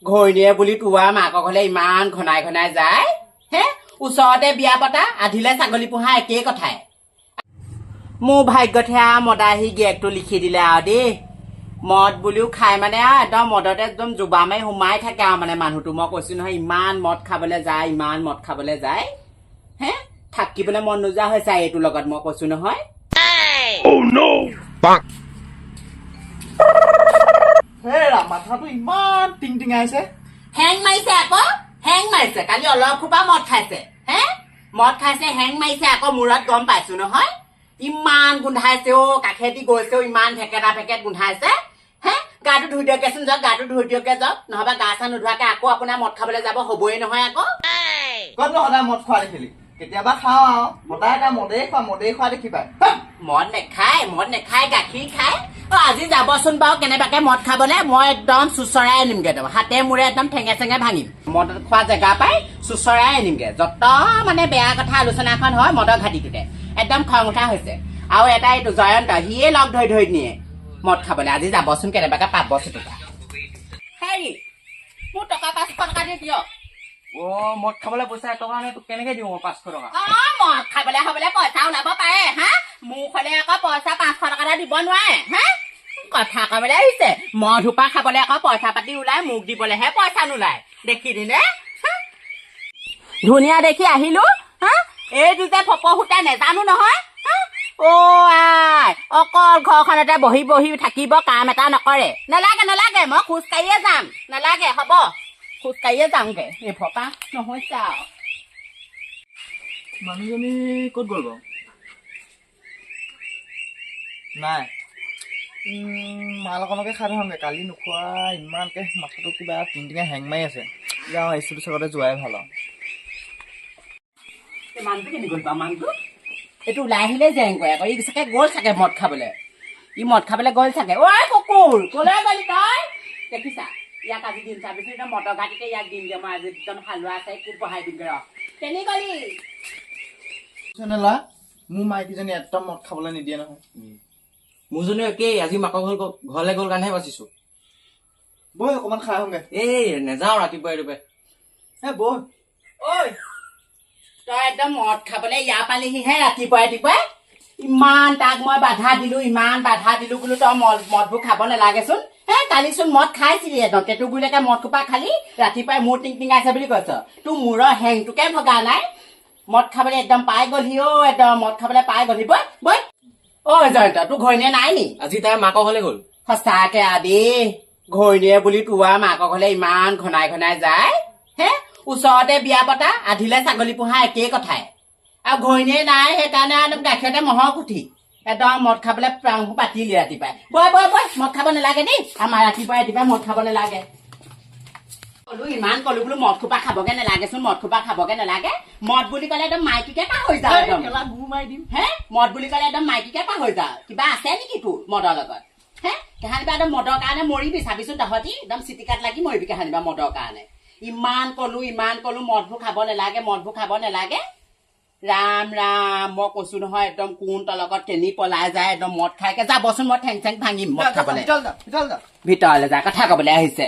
ঘৈণীয়ে বুলি তোৱা মাকৰ ঘৰলে ইমান ঘনাই ঘনাই যায় হে। ওচৰতে বিয়া পতা, আধিলে ছাগলী পোহা একেই কথাই। মোৰ ভাগ্যতহে আৰু মদাহী গিয়েকটো লিখি দিলে আৰু দেই। মদ বুলিও খাই মানে আৰু একদম মদতে একদম জোবা মাৰি সোমাই থাকে আৰু মানে মানুহটো। মই কৈছো নহয়, ইমান মদ খাবলৈ যায়, ইমান মদ খাবলৈ যায় হে, থাকিবলৈ মন নোযোৱা হৈছে এইটোৰ লগত, মই কৈছো নহয়। হেৰা, মাথাটো ইমান টিং টিঙাইছে। হেং মাৰিছে আকৌ, হেং মাৰিছে। কালি অলপ সোপা মদ খাইছে হে, মদ খাইছে, হেং মাৰিছে আকৌ মূৰত, গম পাইছো নহয়। ইমান গোন্ধাইছে অ, কাষেদি গৈছেও ইমান ভেকেটা ভেকেট গোন্ধাইছে হে। গাটো ধুই দিয়কগেচোন, যাওক, গাটো ধুই দিয়কগে যাওক, নহবা গা চা নোধোৱাকে আকৌ আপোনাৰ মদ খাবলৈ যাব হ'বই নহয় আকৌ। ক'তনো সদায় মদ খোৱা দেখিলি? কেতিয়াবা খাওঁ আৰু, সদায় এটা মদেই খোৱা, মদেই খোৱা দেখি পায়। মদ নেখায়, মদ নেখায়, গাখীৰ খায়। অ, আজি যাবচোন বাৰু কেনেবাকে মদ খাবলে, মই একদম চুচৰাই আনিমগে, একদম হাতে মূৰে একদম ঠেঙে চেঙে ভাঙিম। মদ খোৱা জেগা পাই চুচৰাই আনিমগে। যত মানে বেয়া কথা আলোচনাখন হয় মদৰ ঘাটিটোতে একদম খং উঠা হৈছে। আৰু এটা এইটো জয়ন্ত, সিয়ে লগ ধৰি ধৰি নিয়ে মদ খাবলে। আজি যাবচোন কেনেবাকে, পাব চুটুকা। হেৰি, মোৰ টকা 500 টকা দি দিয়ক। অ, মদ খাবলৈ পইচা 1 টকা নাই, তোক কেনেকে দিওঁ মই 500 টকা? অ, মদ খাবলে খাবলে পইচা ওলাব পাৰে হা, মোক হলে আকৌ পইচা 500 টকা এটা দিব নোৱাৰে হা। কথা কবলৈ আহিছে, মদ সোপা খাবলে আকৌ পইচা পাতি ওলাই, মোক দিবলেহে পইচা নোলায়। দেখিলি নে হা? ধুনীয়া দেখি আহিলো হা, এইটো যে ফপহুতা নেজানো নহয় হা? অ আই, অকল ঘৰখনতে বহি বহি থাকিব, কাম এটা নকৰে। নালাগে নালাগে, মই খোজকাঢ়িয়ে যাম, নালাগে হ'ব, খোজকাঢ়িয়ে যামগে। এই ফপা নহৈছে আৰু। মানুহজনী ক'ত গ'ল বাৰু? নাই, মাল অকণকে খাই থওঁগে, কালি নোখোৱা ইমানকে মাথাটো কিবা টিং টিঙাই হেং মাৰি আছে। যাওঁ, এইটো চকতে যোৱাই ভাল আৰু। এই মানুহটো কেনি গ'ল বাৰু? মানুহটো এইটো ওলাই আহিলে জেং কৰে আকৌ। ই চাগে গ'ল চাগে মদ খাবলৈ, ই মদ খাবলৈ গ'ল চাগে। ঐ কুকুৰ, ক'লৈ গ'লি তই? দেখিছা, ইয়াক আজি দিম, চাবিচোন, একদম মদৰ ঘাটিতে ইয়াক দিমগে মই আজি, একদম হালোৱা আছে খুব বহাই দিমগে ৰ। কেনি গ'লি? ল'ৰা, মোৰ মাইকীজনী একদম মদ খাবলৈ নিদিয়ে নহয়। মোৰজনীও একেই, আজি মাকৰ ঘৰলৈ গ'ল কাৰণেহে বাচিছো। বৈ, অকণমান খাই আহোঁগে। এই নেযাওঁ ৰাতিপুৱাই ৰাতিপুৱাই। এ বৈ। ঐ তই একদম মদ খাবলৈ ইয়াৰ পালিহিহে ৰাতিপুৱাই ৰাতিপুৱাই। ইমান তাক মই বাধা দিলো, ইমান বাধা দিলো, বোলো তই মদবোৰ খাব নালাগেচোন। হে, কালিচোন মদ খাইছিলি, একদম টেটুগুৰিলৈকে মদ সোপা খালি, ৰাতিপুৱাই মূৰ টিং টিঙাইছে বুলি কৈছ। তোৰ মূৰৰ হেংটোকে ভগা নাই, মদ খাবলৈ একদম পাই গ'লহি অ, একদম মদ খাবলৈ পাই গ'লহি। বৈ বৈ। ঐ জয়ন্ত, তোৰ ঘৈণীয়ে নাই নি? আজি তাই মাকৰ ঘৰলৈ গ'ল। সঁচাকে আদি, ঘৈণীয়ে বুলি তোৱা মাকৰ ঘৰলে ইমান ঘনাই ঘনাই যায় হে। ওচৰতে বিয়া পতা, আধিলে ছাগলী পোহা একেই কথাই। আৰু ঘৈণীয়ে নাই, সেইকাৰণে একদম গাখীৰতে মহৰ খুঠি, একদম মদ খাবলৈ প্ৰাণবোৰ পাতিলি ৰাতিপুৱাই। বয় বয় বয়, মদ খাব নালাগে দেই, আমাৰ ৰাতিপুৱাই ৰাতিপুৱাই মদ খাব নালাগে। কলো, ইমান কলো বোলো মদ খোপা খাবগে নালাগেচোন, মদ খোপা খাবগে নালাগে। মদ বুলি ক'লে একদম মাইকীকে পাহৰি যাওঁ একদম। গু মাৰি দিম। হে, মদ বুলি ক'লে একদম মাইকীকে পাহৰি যাওঁ। কিবা আছে নেকি তোৰ মদৰ লগত হে? কাহানিবা একদম মদৰ কাৰণে মৰিবি চাবিচোন তহঁতি, একদম চিটিকাত লাগি মৰিবি কাহানিবা মদৰ কাৰণে। ইমান কলো, ইমান কলো মদবোৰ খাব নালাগে, মদবোৰ খাব নালাগে। ৰাম ৰাম, মই কৈছো নহয়, একদম কোন তলকত কেনি পলাই যায় একদম মদ খাইকে। যাবচোন, মই ঠেং চেং ভাঙিম মদ খাবলে। ভিতৰলৈ যা, ভিতৰলৈ যা। ভিতৰলৈ যা, কথা কবলৈ আহিছে।